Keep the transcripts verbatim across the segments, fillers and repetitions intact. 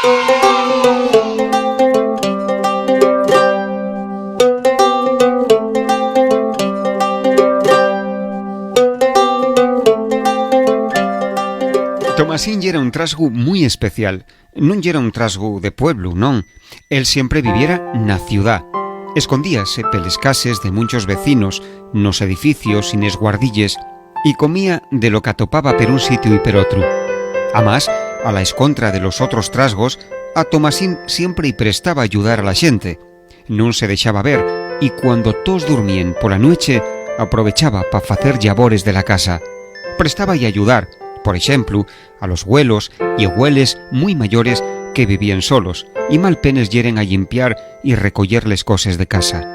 Tomasín yera un trasgu mui especial. Nun yera un trasgu de pueblu, non. Él siempre viviera na ciudá. Escondíase peles cases de munchos vecinos, nos edificios y nes guardilles, y comía de lo qu'atopaba per un sitiu y per otru. Amás, a la escontra de los otros trasgos, a Tomasín siempre-y prestaba ayudar a la xente. Nun se dexaba ver, y cuando toos durmíen pola nueche, aprovechaba pa facer llabores de la casa. Prestaba-y ayudar, por exemplu, a los güelos y güeles mui mayores que vivíen solos, y mal penes yeren a llimpiar y recoyer les coses de casa.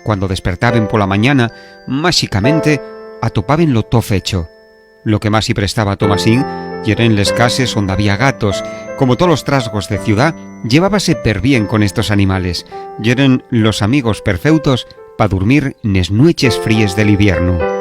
Cuando despertaben pola mañana, máxicamente atopabenlo to fecho. Lo que más-y prestaba a Tomasín yeren les cases onde había gatos. Como tolos trasgos de ciudá, llevábase perbién con estos animales. Yeren los amigos perfeutos pa durmir nes nueches fríes del iviernu.